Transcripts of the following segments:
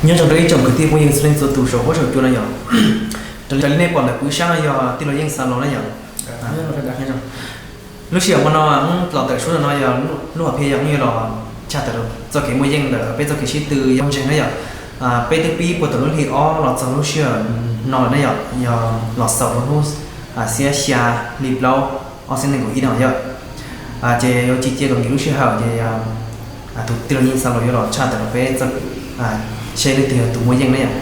Nyob zoo rau ib tsoom kwv tij phooj ywg txhua leej txhua tus saum huab saum cua no yom. Raws li nej pom ntawm kuv ib sab no yog tij laug Yeej Xav Laus na yom. Lub sij hawm hmo no los tawm suab no yog lub hom phiaj yog yuav los tshaj tawm txoj kev muaj yeej ntawm peb txoj kev sib tw yog ntseeg na yom. Peb twb pib puag thaum lub hli ob los txog lub sij hawm no lawm na yom, yog los xaus rau hnub xiab xya hli plaub ob txhiab nees nkaum ib no yom. Ces yuav tsis cia kom nkim lub sij hawm ces tus tij laug Yeej Xav Laus yuav los tshaj tawm rau peb txoj, seb leej twg yog tus muaj yeej na yom.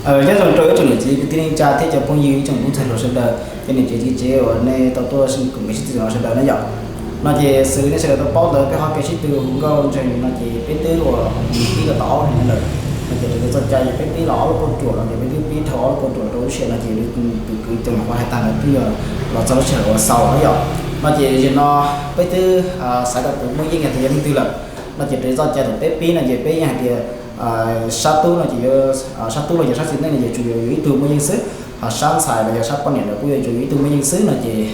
Nyob zoo rau ib tsoom niam txiv kwv tij neej tsa thiab cov phooj ywg ib tsoom tub ntxhais hluas sawv daws, cov niam tsev txiv tsev uas nej tau tuaj koom kev sib tw no sawv daws na yom. No ces xws li nej sawv daws tau paub ntawd peb qhov kev sib tw hu nkauj ntseeg no ces peb twb uas pib los tau ob hlis lawm. No ces raws li txoj cai ces peb pib los ob lub kauj ruam no ces peb twb pib dhau ob lub kauj ruam rau lub sij hawm no ces tus kwv tij hais tag ntawd twb yog los txog lub sij hawm uas xaus no yom. No ces zaum no peb twb xaiv tau tus muaj yeej yog tus yog leej twg lawm. No ces raws li txoj cai thaum peb pib no ces peb yeej hais tias sab tub no ces, sab tub los yog sab txiv neej no ces tsuas yog yus ib tug muaj yeej xwb, ho sab ntxhais los yog sab poj niam los kuj yog tsuas yus ib tug muaj yeej xwb no ces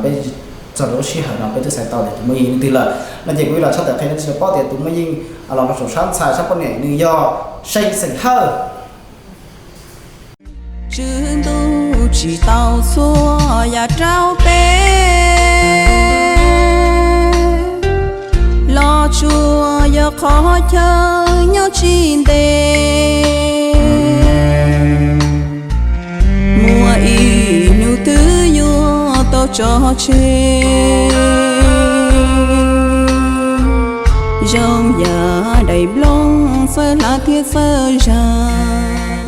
peb txog rau lub sij hawm no peb twb xaiv tau tias tus muaj yeej yog leej twg lawm. No ces kuv yuav los tshaj tawm qhia rau nej sawv daws paub tias tus muaj yeej los rau saum sab ntxhais sab poj niam nws yog Seej Xeem Hawj. Tswv Ntuj tsis tau txhua yam rau peb, los tsuas yog qhov chaw nyob tsis ntev. Muaj ib hnub twg yuav tau tso tseg, zoo yam daim nplooj txawj hlav thiab txawj zag.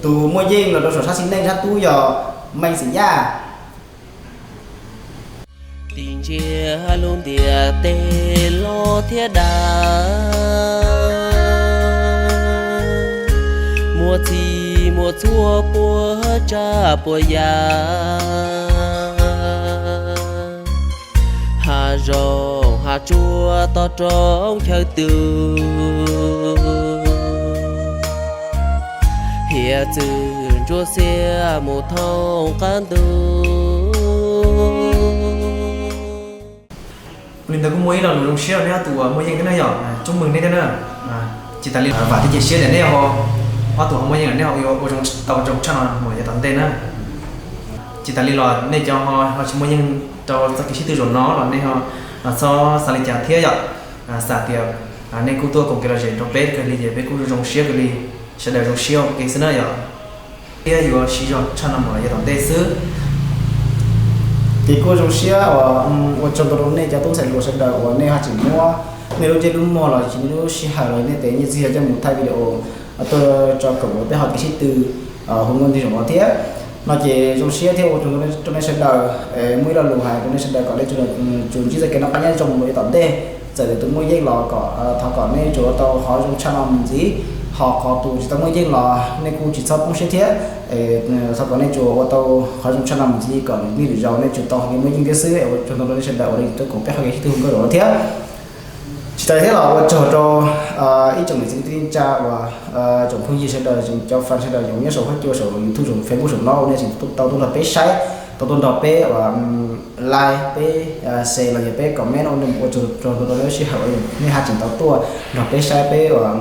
Tus muaj yeej los rau saum sab txiv neej sab tub yog Meej Xeem Yaj. Tis ntsia lub ntiaj teb loj thiab dav, muaj txhij muaj txhua puas tsav puas yam, hav zoov hav tsuag toj roob chaw twg, hiav txwv ntsuab xiab mus thoob qab ntuj. Li ntawd kuj muaj ib lo lus zoo siab rau neb ob tug uas muaj yeej thiab na yom, coob mws neb thiab na. Tsis tas li los vam thiab cia siab tias neb ho, ob tug ho muaj yeej lawm neb ho yuav ua zoo tau zoo tshaj no mus yav tom ntej na. Tsis tas li los nej cov ho tsis muaj yeej rau txoj kev sib tw zaum no los nej ho txhob xav li cas thiab yom. Xav tias nej kuj tuaj koom kev lom zem rau peb kawg li ces peb kuj zoo siab kawg li, sawv daws zoo siab ua ke xwb na yom. Thiab yuav siv zog tshaj no mus los yav tom ntej xwb. Ces kuj zoo siab uas ua tsaug ntau rau nej cov tub ntxhais hluas sawv daws uas nej ho tseem muab nej lub ntsej lub muag los sis nej lub sij hawm los nej tes nyiaj txiag coj mus thaij video tuaj tso koom rau peb qhov kev sib tw hu nkauj ntseeg zaum no thiab. No ces zoo siab thiab ua tsaug rau nej sawv daws. Muaj ib lo lus hais rau nej sawv daws kom nej tsuas ntsib txoj kev noj qab nyob zoo mus rau yav tom ntej. Txawm tias tus muaj yeej los kom thov kom nej tsuas ua tau qhov zoo tshaj no mus ntxiv, ho qhov tus tsis tau muaj yeej los nej kuj tsis txhob poob siab thiab. Thov kom nej tsuas ua tau qhov zoo tshaj no mus ntxiv kom nej lwm zaus nej tsuas tau hais tias muaj yeej thiab xwb. Ua tsaug ntau rau nej sawv daws uas nej tuaj koom peb qhov kev sib tw hu nkauj zaum no thiab. Tsis tas li thiab los ua tsaug rau ib tsoom niam txiv kwv tij neej tsa uas tsoom phooj ywg sawv daws, cov fan sawv daws uas nyob saum huab cua saum YouTube saum Facebook saum no uas nej tseem tau tuaj nrog peb saib, tau tuaj nrog peb uas like, peb share los yog peb comment, ua tsaug rau nej lub sij hawm uas nej ho tseem tau tuaj nrog peb saib peb uas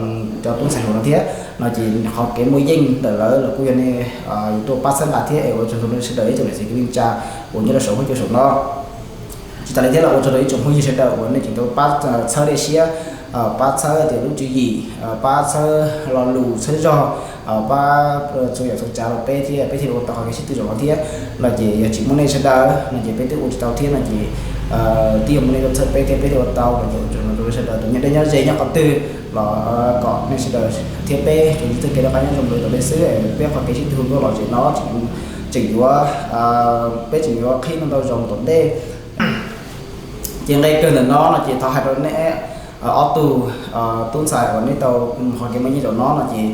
cov tub ntxhais hluas no thiab. No ces qhov kev muaj yeej ntawm lawv los kuj yog nej yuav tuaj pab txhawb nqa thiab es ua tsaug rau nej sawv daws ib tsoom niam txiv kwv tij neej tsa uas nyob rau saum huab cua saum no. Tsis tas li thiab los ua tsaug rau ib tsoom phooj ywg sawv daws uas nej tseem tau pab txhawb dej siab, pab txhawb tias lub tswv yim, pab txhawb lo lus txhawb zog, pab txhua yam txhua tsav rau peb thiab peb thiaj li ua tau qhov kev sib tw zaum no thiab. No ces yog tsis muaj nej sawv daws no ces peb twb ua tsis tau thiab no ces twb yog muaj nej tuaj txhawb peb thiab peb thiaj ua tau. No ces ua tsaug rau nej sawv daws tus nyob deb nyob ze nyob qhov twg los kom nej sawv daws thiab peb tsuas ntsib txoj kev noj qab nyob zoo mus rau yav tom ntej xwb. Peb qhov kev sib tw hu nkauj lom zem no tseem yuav, peb tseem yuav qhib ntau ntau zaus mus tom ntej. Ces nqe kawg ntawm no no ces thov hais rau nej ob tug tub ntxhais uas neb tau qhov kev muaj yeej zaum no no ces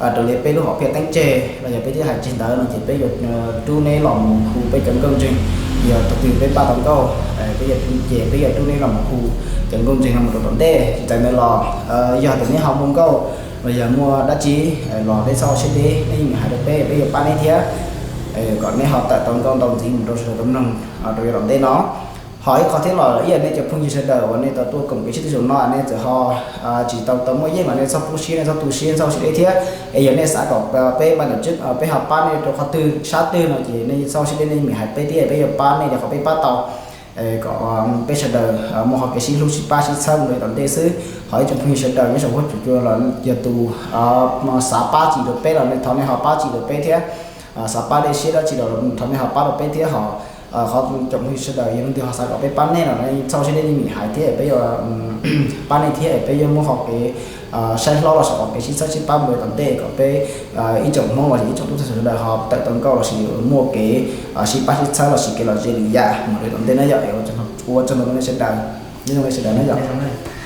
raws li peb lub hom phiaj teeb tseg los yog peb twb hais tseg ntawd no ces peb yuav rub neb los mus hu peb cov nkauj ntseeg. Yog thaum twg peb npaj tau nkauj, peb yuav, ces peb yuav rub neb los mus hu cov nkauj ntseeg no mus rau tom ntej. Tsis tas ntawd los yog tias neb ho muaj nkauj los yog muaj dab tsi los neb txhob ua siab deb, neb yeej hais rau peb, peb yuav pab neb thiab kom neb ho tawm tau nkauj ntau ntxiv mus rau sawv daws tau mloog rau yav tom ntej no. Ho ib qho thiab los ib yam nej cov phooj ywg sawv daws uas nej tau tuaj koom kev sib tw zaum no nej txawm ho tsis tau tau muaj yeej los nej txhob poob siab, nej txhob tu siab, nej txhob ua siab deb thiab. Es yog nej xav kom peb pab no, peb ho pab nej rau qhov twg sab twg no ces nej txhob ua siab deb, nej mim hais peb thiab peb yuav pab nej rau qhov peb pab tau kom peb sawv daws muaj qhov kev sib hlub sib pab sib txhawb mus rau tom ntej xwb. Ho ib tsoom phooj ywg sawv daws nyob saum huab cua los yog tus xav pab tsis rau peb los thov nej ho pab tsis rau peb thiab. Xav pab dej siab dab tsi los thov nej ho pab rau peb thiab. Ho qhov tsoom phooj ywg sawv daws yog leej twg ho xav kom peb pab nej los nej txhob ua siab deb, nej mim hais thiab peb yuav pab nej thiab peb yuav muaj qhov kev saib hlob los sis qhov kev sib txhawb sib pab mus rau tom ntej kom peb ib tsoom Hmoob los sis ib tsoom tub txawj sawv daws ho tawm tau nkauj los sis muaj kev sib pab sib txhawb los sis kev lom zem lwm yam mus rau tom ntej na yom. Ua tsaug ntau nej sawv daws, nyob zoo nej sawv daws na yom.